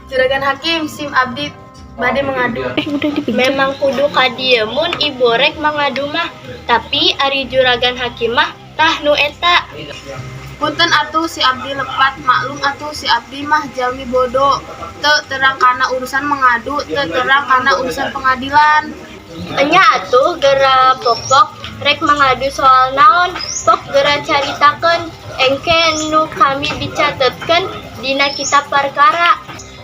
Juragan Hakim, sim abdi bade mengadu. Memang kudu ka dieu mun ibu rek mangadu mah, tapi ari juragan hakim mah tah nu eta. Punten atuh si abdi lepat, maklum atuh si abdi mah jalmi bodoh. Teu terang kana urusan mengadu, teu terang kana urusan pengadilan. Enya atuh gera pokok rek mangadu soal naon, pok gera caritakeun engke nu kami dicatetkeun dina kitab perkara.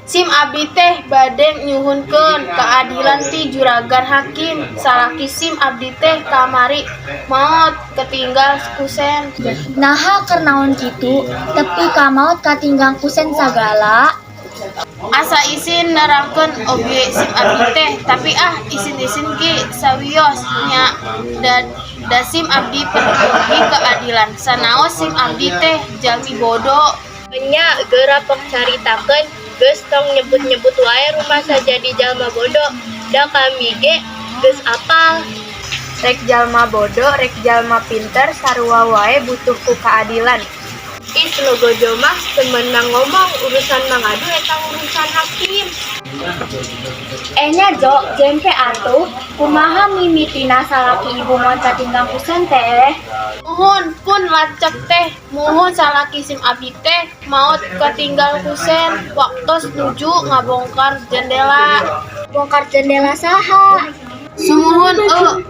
Sim abdi teh bade nyuhunkeun keadilan ti juragan hakim. Salaki sim abdi teh kamari maot ketinggal kusen. Naha keur naon kitu, tepi ka maot katinggal kusen sagala? Asa isin nerangkeun oge sim abdi teh, tapi ah isin-isin ge sawios nya da sim abdi peryogi keadilan. Sanaos sim abdi teh jalmi bodoh. Enya geura pok caritakeun, geus tong nyebut-nyebut wae rumasa jadi jalma bodoh, da kami ge geus apal. Rek jalma bodoh, rek jalma pinter, sarua wae butuh ku keadilan. Ih, Logojo mah teu meunang ngomong, urusan mangadu eta urusan hakim. Enya Jo, jempe atuh, kumaha mimitina salaki ibu maot katinggal kusen teh? Muhun pun lacek teh, muhun salaki sim abdi teh maot ketinggal kusen waktos nuju ngabongkar jendela. Bongkar jendela saha? Sumuhun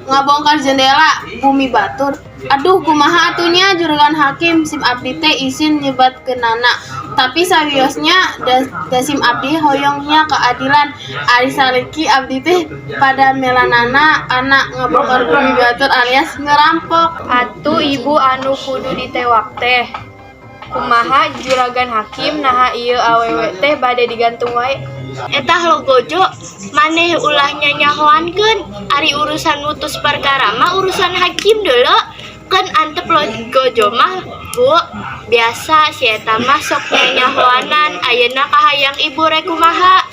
ngabongkar jendela bumi batur. Aduh, kumaha atuh nya juragan hakim, sim abdi teh isin nyebatkeunana. Tapi sawiosnya da sim abdi hoyongnya keadilan. Ari salaki abdi teh pada melanana anak ngabongkar bumi batur alias ngerampok. Atuh ibu anu kudu ditewak teh. Kumaha juragan hakim, naha ieu awewe teh bade digantung wae? Eta Logojo, maneh ulah nyanyahoankeun, ari urusan mutus perkara mah urusan hakim dulu. Keun antep Logojo mah, Bu. Biasa si eta mah sok nyanyahoanan, ayeuna kahayang ibu rek kumaha?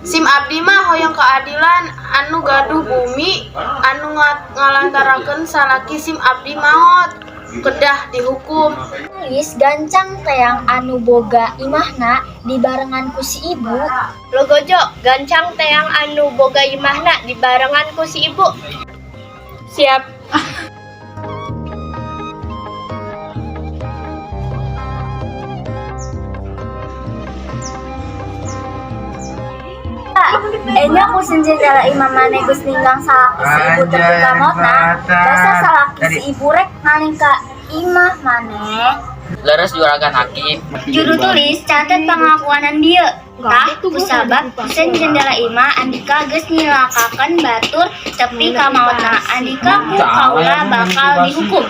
Sim abdi mah hoyong keadilan anu gaduh bumi anu ngalantarakeun salaki sim abdi maot kedah dihukum. Tulis gancang teang anu boga imahna dibarengan ku si ibu. Logojo, gancang teang anu boga imahna dibarengan ku si ibu. Siap. Enya kusen jendela imah maneh geus ninggang salaki si ibu tepi ka maotna, basa salaki si ibu rek maling ka imah maneh? Leres, juragan hakim. Juru tulis, catat pengakuanan dieu. Tah, kusabab kusen jendela imah Andika geus nyilakakeun batur tepi ka maotna. Andika ku kaula bakal dihukum.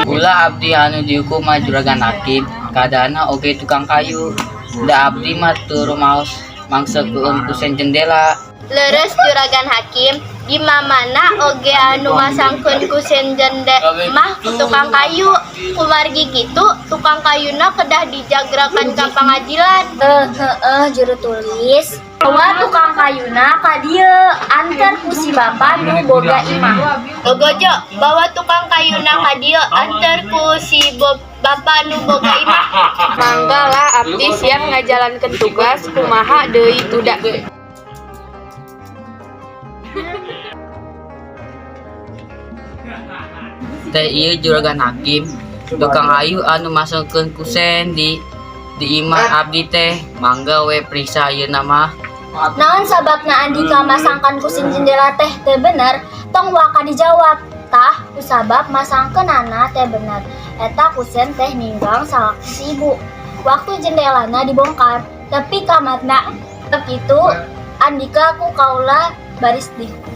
Ulah abdi anu dihukum mah, juragan hakim, kaadana oge tukang kayu. Da abdi mah teu rumaos mangsakeun kusen jendela. Leres, juragan hakim, di mamana oge anu masangkeun kusen jende mah tukang kayu. Kumargi kitu tukang kayuna kedah dijagrakan ka pangadilan. Eh, heeh, juru tulis. Bawa tukang kayuna ka dieu, anter ku si bapa nu boga imah. Logojo, bawa tukang kayuna ka dieu, anter ku si bapak nu boga imah. Mangga lah, abdi siap ngajalankeun tugas, kumaha deui tuda. Teh ieu, juragan hakim, tukang kayu anu masangkeun kusen di imah abdi teh, mangga we periksa ayeuna mah. Naon sababna Andika masangkan kusen jendela teh teu bener? Tong waka dijawab. Tah, kusabab masangkeunana teh bener. Eta kusen teh ninggang salaki si ibu. Waktu jendelana dibongkar, tepi ka maotna. Kitu Andika ku kaula baris dihukum.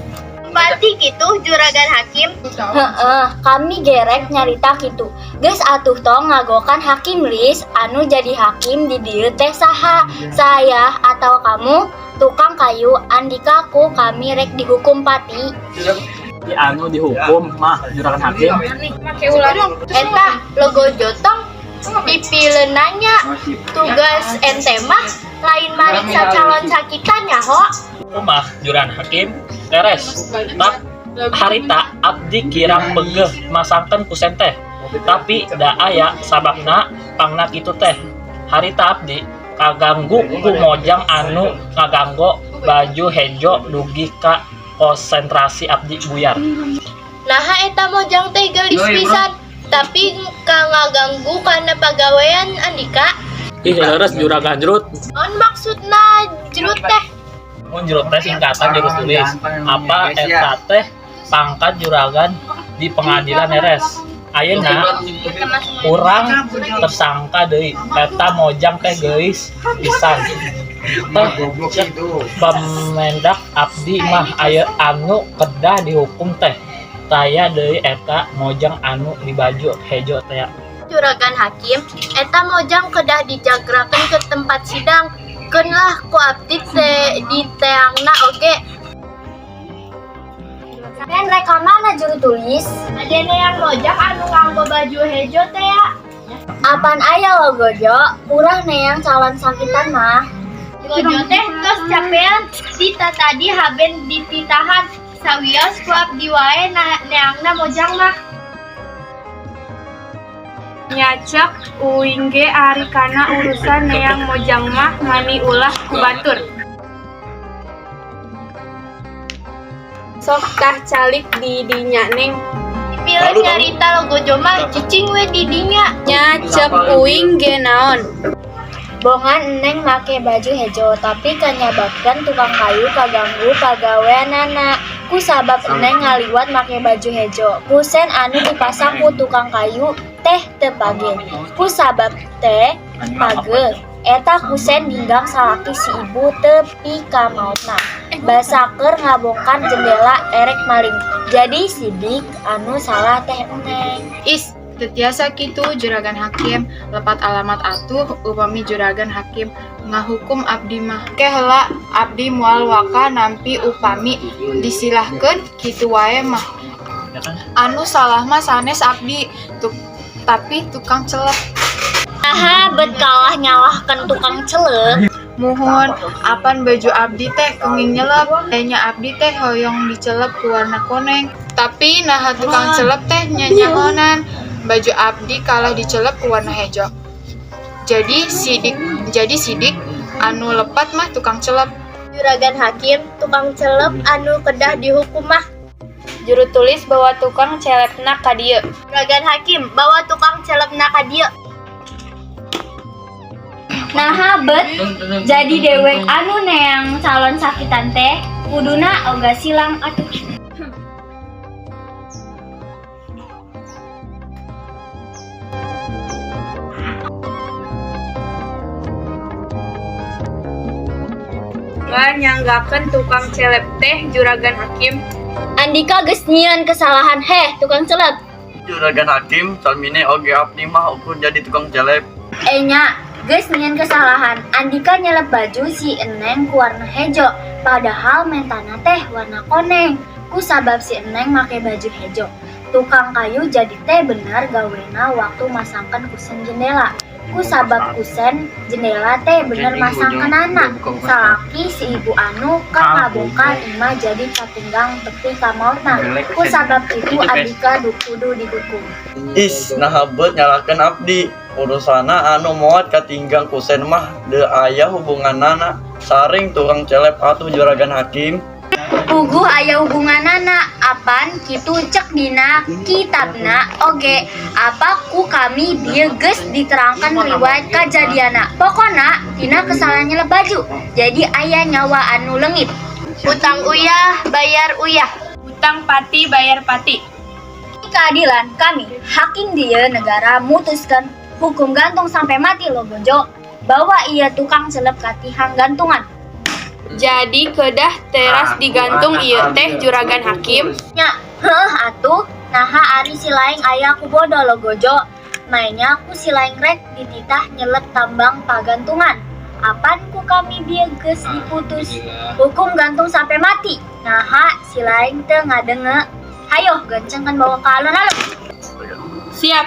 Berarti kitu, juragan hakim? Heeh, kami gerek nyarita kitu. Geus atuh tong ngagokan hakim lis, anu jadi hakim di dieu teh saha? Saya atau kamu, tukang kayu? Andika ku kami rek dihukum pati. Di anu dihukum mah, juragan hakim. Eta Logojo, tong dipileun nanya, tugas ente mah lain mariksa calon sakitan nyaho. Kumah, juragan hakim? Leres tak harita abdi kirang begeh masangkeun kusen teh, tapi da aya sababna pangna kitu teh. Harita abdi Kaganggu ku mojang anu ngaganggo baju hejo dugi ka konsentrasi abdi buyar. Naha eta mojang teh geulis pisan, tapi ka ngaganggu kana pagawean Andika. Ih, leres, Juragan Jrut. Naon maksudna jrut teh? Mun jrut teh singkatan juru tulis. Apa eta teh pangkat juragan di pengadilan, leres. Ayeuna urang tersangka deui, eta mojang teh geulis pisan. Tah, cek pamendak abdi mah aya anu kedah dihukum teh. Taya deui eta mojang anu di baju hejo teh. Juragan Hakim, eta mojang kedah dijagrakeun ke tempat sidang. Keun lah ku abdi teh diteangna oge. Sampean rek ka mana, juru tulis? Bade neang mojang anu nganggo baju hejo teh ya. Apan aya Logojo, urang neang calon sakitan mah. Gojo teh tos capean tita tadi haben dititahan. Sawios ku abdi wae na neangna mojang mah. Nya, cek uing ge ari kana urusan neang mojang mah mani ulah ku batur. Sok tah calik di dinya, Neng. Pila nyarita Logojo mah cicing we di dinya. Nya, cek uing ge naon? Bongan Neng make baju hejo tapi kanyababkeun tukang kayu kaganggu pagaweanana. Ku sabab Neng ngaliwat make baju hejo. Kusen anu dipasang ku tukang kayu teh teu page. Ku sabab teu page, eta kusen ninggang salaki si ibu tepi ka maotna. Basa keur ngabongkar jendela erek maling. Jadi sidik anu salah teh Neng. Is, teu tiasa kitu, Juragan Hakim, lepat alamat atuh upami Juragan Hakim ngahukum abdi mah. Ke heula, abdi moal waka nampi upami disilahkeun kitu wae mah. Anu salah mah sanes abdi, tapi tukang celep. Naha bet kalah nyalahkeun tukang celep? Muhun, apan baju abdi teh kenging nyelep. Nya abdi teh hoyong dicelep ku warna koneng. Tapi naha tukang celep teh nyanyahonan baju abdi kalah dicelep ku warna hejo. Jadi sidik anu lepat mah tukang celep. Juragan Hakim, tukang celep anu kedah dihukum mah. Juru tulis, bawa tukang celepna ka dieu. Juragan Hakim, bawa tukang celepna ka dieu. Naha bet jadi dewek anu neang calon sakitan teh kuduna oga silang atuh. Lah, nyanggakeun tukang celep teh, Juragan Hakim. Andika geus nyieun kesalahan, heh tukang celep. Juragan Hakim, salmine oge abdi mah ukur jadi tukang celep. Enya geus nyieun kesalahan. Andika nyelep baju si Eneng ku warna hejo, padahal mentana teh warna koneng. Ku sabab si Eneng make baju hejo, tukang kayu jadi teh bener gawena waktu masangkan kusen jendela. Ku sabab kusen jendela teh bener masangkeunana, salaki si ibu anu kan ngabongkar imah jadi katinggang tepi ka maotna. Ku sabab itu Andika kudu dihukum. Is, naha bet nyalahkeun abdi. Urusana anu moat katinggang kusen mah teu aya hubunganana sareng tukang celep atuh, Juragan Hakim. Puguh aya hubunganana, apan kitu cek dina kitabna oge. Apa ku kami bieu geus diterangkan riwayat kajadiana. Pokona tina kesalahan nyelep baju jadi aya nyawa anu leungit. Utang uyah, bayar uyah. Utang pati bayar pati. Keadilan kami hakim dia negara mutuskan hukum gantung sampai mati. Logojo, bawa ieu tukang celep ka tihang gantungan. Jadi kedah teras digantung ieu teh, Juragan Hakim? Nya, heuh atuh. Naha ari si laing aya ku bodoh, Logojo? Mainya ku si laing rek dititah nyelep tambang pagantungan. Apan ku kami bieu geus diputus hukum gantung sampai mati. Naha si laing teu ngadenge? Hayo, gancangkan, bawa ke alun-alun. Siap.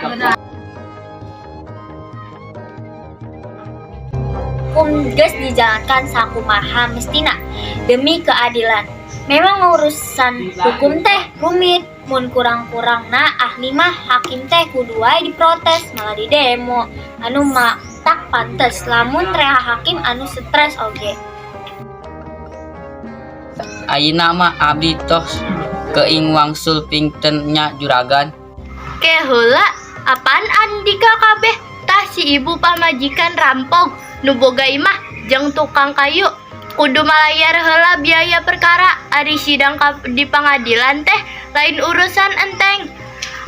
Hukum geus dijalankan sakumaha mestina demi keadilan. Memang urusan hukum teh rumit, mun kurang-kurangna ahli mah hakim teh kudu wae diprotes, malah di demo. Anu Matak pantes lamun rea hakim anu stres oge. Ayeuna mah abdi tos keing wangsul pingten nya, juragan. Ke heula, apaan Andika kabeh? Tah, si ibu pamajikan rampok nu boga imah jeung tukang kayu kudu malayar heula biaya perkara. Ari sidang di pangadilan teh lain urusan enteng.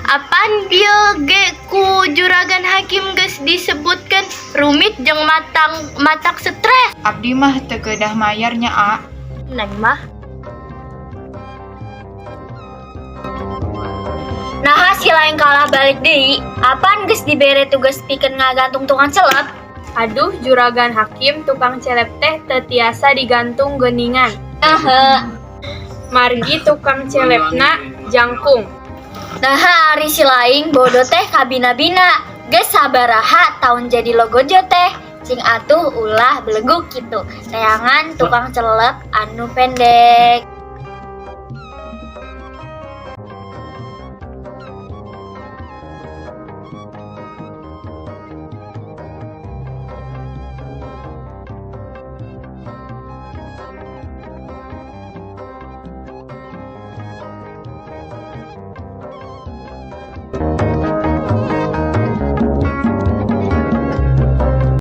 Apan bieu ge ku juragan hakim geus disebutkeun rumit jeung matang matak stres. Abdi mah teu kedah mayar nya, A. Neng mah. Nah, si lain kalah balik deui, apaan geus dibere tugas pikeun ngagantung tukang celep? Aduh, juragan hakim, tukang celep teh teu tiasa digantung geuningan. Aha. Margi tukang celepna jangkung. Nah, ari si laing bodoh teh kabina-bina. Geus sabaraha tahun jadi logojo teh. Cing atuh ulah beleguk gitu. Neangan tukang celep anu pendek.